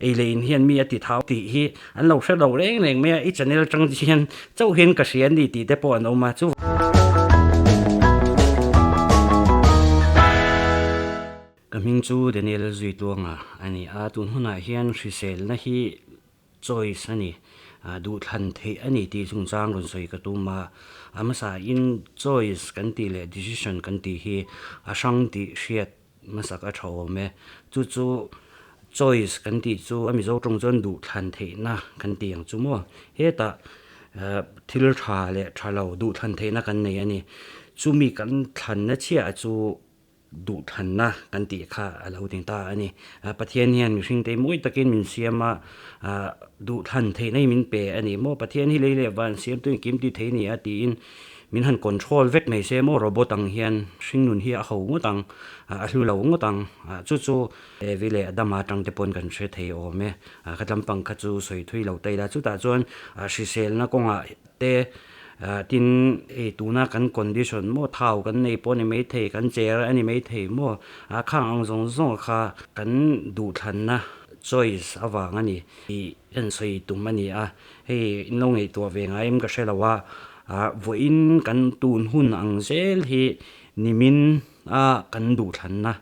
Ei leh in hian mi a ti thau tih hi an lo hre lo reng reng mai a, i channel atang hian chauh hian ka hria a ni tih te pawh an awm a, chu Ka hming chu Daniel Zuituanga a ni a, tun hunah hian hriselna hi choice a ni, duhthlan theih a ni tih chungchang rawn sawi ka tum a, a hmasain choice kan tih leh decision kan tih hi a hrang tih hriat hmasak a tha awm e. Chu chu choice kan tih chu a Mizo tawng chuan duhthlan theihna kan tih ang chu maw. Hetah thil tha leh tha lo duhthlan theihna kan nei a ni. Chumi kan thlanna chiah chu duhthlanna kan tih kha a lo ni ta a ni. Pathian hian mihring te mawi takin min siam a, duhthlan theihna hi min pe a ni maw. Pathian hi lei leh van siamtu engkim tih thei a ni a tiin Min han control vek mai se maw robot ang hian hringnun hi a ho ngawt ang, a hlu lo ngawt ang. Chu chu Evi leh Adama atang te pawn kan hre thei awm e. Ka tlampang kha chu sawi thui lo ta ila. Chutah chuan hriselna kawngah te tin hei tuna kan condition maw thau kan nei pawh a ni maithei, kan cher a ni maithei maw, khang ang zawng zawng kha kan duhthlanna choice avang a ni tih en sawi tum a ni a. Hei in lo ngaihtuah ve ngai em ka hre lo a, vawiin kan tun hun ang zel hi nimin a kan duhthlanna,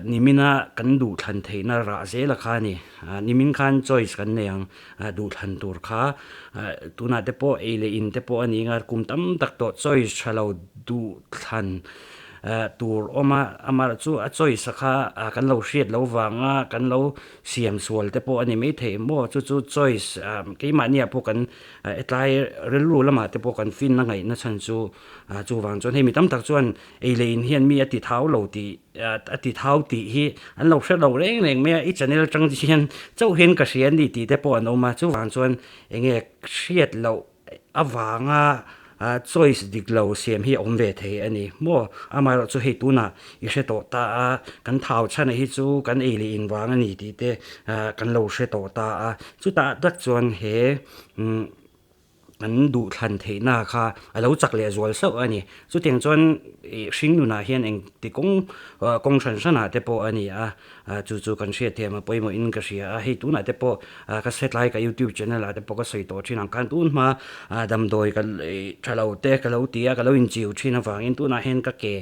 nimin a kan duhthlan theihna rah zel a kha a ni. Nimin khan choice kan nei ang duhthlan tur kha, tunah te pawh ei leh in te pawh a ni ang a, kum tam tak tawh choice tha lo duhthlan tur awm a, amaherawh chu a choice a kha kan lo hriat lo vanga kan lo Siam sual te pawh a ni maithei maw? Chu chu choice keimahniah pawh kan hetlai rilru lamah te pawh kan finna ngaihna chhan chu chuvang chuan hei mi tam tak chuan ei leh in hian mi a ti thau lo tih a ti thau tih hi an lo hre lo reng reng mai a, i channel atang hian chauh hian ka hria a ni tih te pawh an awm a, chuvang chuan enge hriat loh avanga choice dik lo siam hi a awm ve thei a ni maw? Amaherawh chu hei tunah i hre tawh ta a, kan thau chhana hi chu kan ei leh in vang a ni tih te kan lo hre tawh ta a, chutah tak chuan he kan duhthlan theihna kha a lo chak leh zual sauh a ni. Chutiang chuan hring nunah hian engti kawng kawng hran hranah te pawh a ni a, Chu chu kan hriat thiam a pawimawh in ka hria a, hei tunah te pawh ka set lai ka youtube channel ah te pawh ka sawi tawh thin ang khan tun hma damdawi ka tha lo te ka lo ti a, ka lo inchiu thin avangin tunah hian ka ke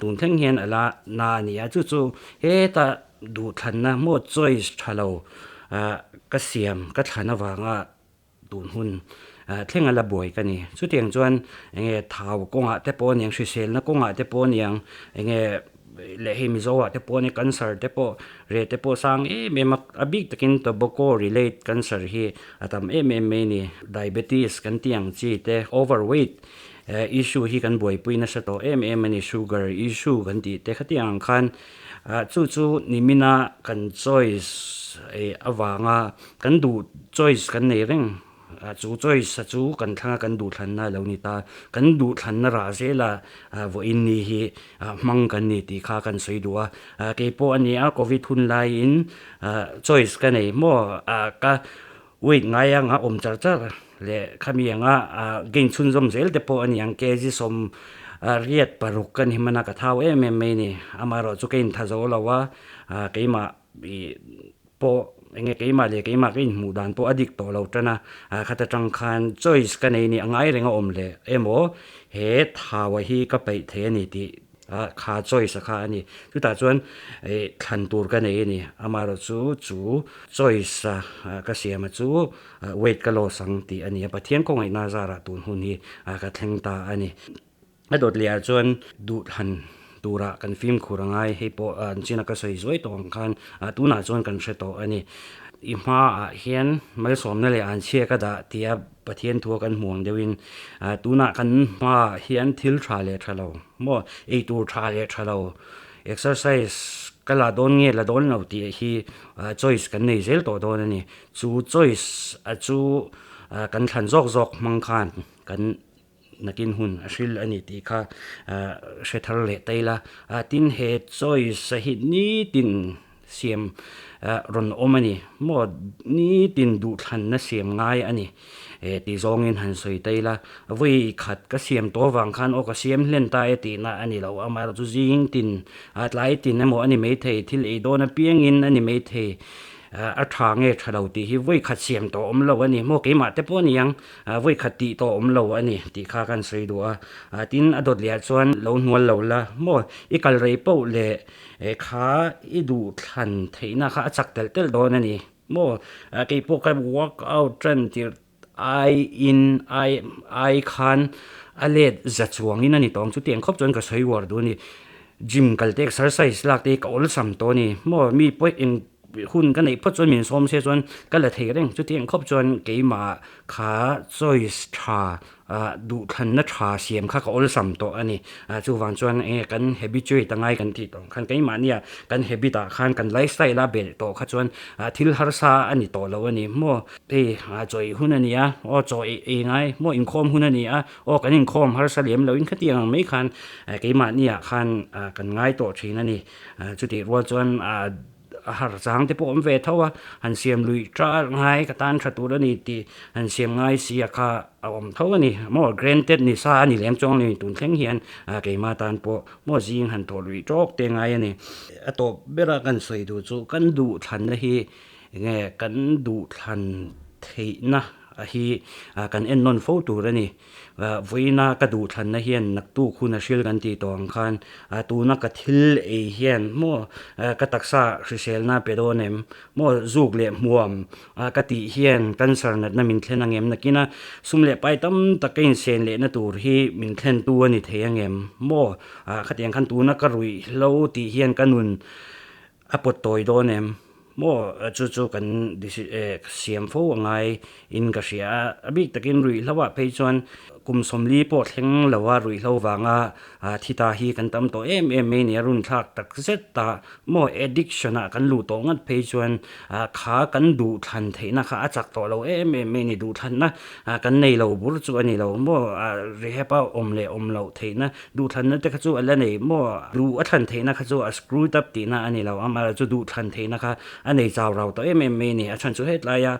tun thleng hian a la na a ni a, chu chu heta duhthlanna maw choice tha lo ka siam ka thlan avanga Tun hun thleng a la buai ka ni. Chutiang chuan enge thau kawngah te pawh aniang, hriselna kawngah te pawh aniang, enge leh hei Mizo ah te pawh ania cancer te pawh reh te pawh sang em em a, a bik takin tobacco relate cancer hi a tam em em mai a ni. Diabetes kan tih ang chi te, overweight issue hi kan buaipui nasa tawh em em a ni, sugar issue kan tih te khatiang ang khan chu chu nimina kan choice avanga Kan duh choice kan nei reng a, chu choice a chu kan thlang a kan duhthlanna a lo ni ta. Kan duhthlanna rah zela vawiin ni hi hmang kan ni tih kha kan sawi duh a. Keipawh a ni a, covid hun laiin choice ka nei maw, ka weight ngai anga awm char char leh khami anga gain chhunzawm zel te pawh a ni ang, kg 86 ka ni hman a, ka thau em em mai a ni. Amaherawhchu ka intha zo lo a, keimah ih pawh enge keimah leh keimah ka inhmuh dan pawh a dik tawh lo tan a, khat atang khan choice ka nei ni a ngai reng a awm leh emaw he thaua hi ka peih thei a ni tih kha choice a kha a ni. Chutah chuan ih thlan tur ka nei a ni, amaherawh chu chu choice a ka siam a chu weight ka loss ang tih a ni a, Pathian khawngaihna zarah tun hun hi ka thleng ta a ni. A dawt leh ah chuan duhthlan turah kan fimkhur a ngai, hei pawh an china ka sawi zuai tawh ang khan tunah chuan kan hre tawh a ni. I hmaah hian malsawmna leh anchhia ka dah tia Pathian thua kan hmu ang deuhin tunah kan hmaah hian thil tha leh tha lo maw, eitur tha leh tha lo, exercise ka la dawn nge la dawn lo tih hi choice kan nei zel tawh dawn a ni. Chu choice a chu kan thlan zawk zawk hmang khan kan Nakin hun a hril a ni tih kha hre thar leh ta ila. Tin, he choice a hi nitin siam rawn awm a ni maw? Nitin duhthlanna siam ngai a ni tih zawngin han sawi ta ila. Vawi khat ka siam tawh avang khan aw ka siam hlen ta e tihna a ni lo. Amaherawhchu zing tin, tlai tin emaw a ni maithei, thil ei dawn apiangin a ni maithei. A tha nge tha lo tih hi vawi khat siam tawh awm lo a ni. Maw keimah te pawh a ni ang, vawi khat tih tawh awm lo a ni tih kha kan sawi duh a. Tin, a dawt leh ah chuan lo hnual lo la, maw i kal rei poh leh kha i duh thlan theihna kha a chak telh telh dawn a ni. Maw kei pawh ka work out tan tirh ai in ai ai khan a let za chuangin a ni tawng chu tiang khawp chuan ka sawi uar duh a ni. Gym kal te exercise lak te hi ka awlsam tawh a ni. Maw mi pawh eng hun ka neih phawt chuan min sawm se chuan ka la thei reng chutiang khawp chuan keimah kha choice tha ah duhthlanna tha siam kha ka awlsam tawh a ni. Ah chuvang chuan enge kan habituate a ngai kan tih tawh ang khan keimahnia kan habit ah khan kan lifestyle a belh tawh kha chuan ah thil harsa a ni tawh lo a ni maw. Hei ah chaw ei hun a ni a, aw chaw ei ei ngai maw inkhawm hun a ni a, aw kan inkhawm harsa lem lo in khatiang ang mai khan keimahniah khan kan ngai tawh thin a ni. Chutih rual chuan ah a har chang te pawh awm ve tho a, han siam luih ṭah ngai ka tan ṭha tur a ni tih han siam ngai si a kha a awm tho a ni. Maw granted ni sa a ni lem chuang ni tun thleng hian keimah tan pawh maw zing han thawh luih ṭawk te ngai a ni. A tawp bera kan sawi duh chu kan duhthlanna hi enge kan duhthlan theihna hi kan ennawn fo tur a ni. Vawiina ka duhthlanna hian naktuk hun a hril kan tih tawh ang khan tuna ka thil ei hian maw ka taksa hriselna pe dawn em? Maw zuk leh hmuam ka tih hian cancer natna min thlen ang em? Nakina sum leh pai tam tak ka insen lehna tur hi min thlentu a ni thei ang em? Maw khatiang khan tuna ka ruihhlo tih hian ka nun a pawt tawi dawn em? Maw chu chu kan siam fo a ngai in ka hria a, a bik takin ruihhlo ah phei chuan kum sawmli pawh thleng lo a ruihhlo vanga thi ta hi kan tam tawh em em mai nia run thlak tak zet ta maw addiction ah kan luh tawh ngat phei chuan kha kan duh thlan theihna kha a chak tawh lo em em mai ni duh thlanna kan nei lo bur chu a ni lo maw rehab a awm leh awm loh theihna Duhthlanna te kha chu a la nei maw? Duh a thlan theihna kha chu a screwed up tihna a ni lo, amah chu duh thlan theihna kha a nei chau rau tawh em em mai a ni. A chhan chu hetlai a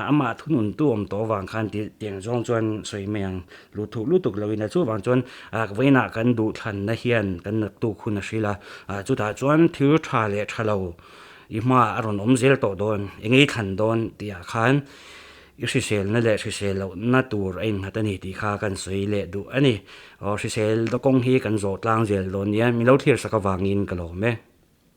amah thununtu awm tawh avang khan tih tiang zawng chuan sawi mai ang luh thuh lutuk loin a chuvang chuan vawiinah kan duh thlanna hian kan naktuk hun a hrilh a, chutah chuan thil tha leh tha lo i hmaah a rawn awm zel tawh dawn, engei thlan dawn tihah khan I hriselna leh hrisel lohna tur a innghat a ni tih kha kan sawi leh duh a ni. Aw hrisel kawng hi kan zawh tlang zel dawn nia, min lo thlir sak avangin ka lawm e.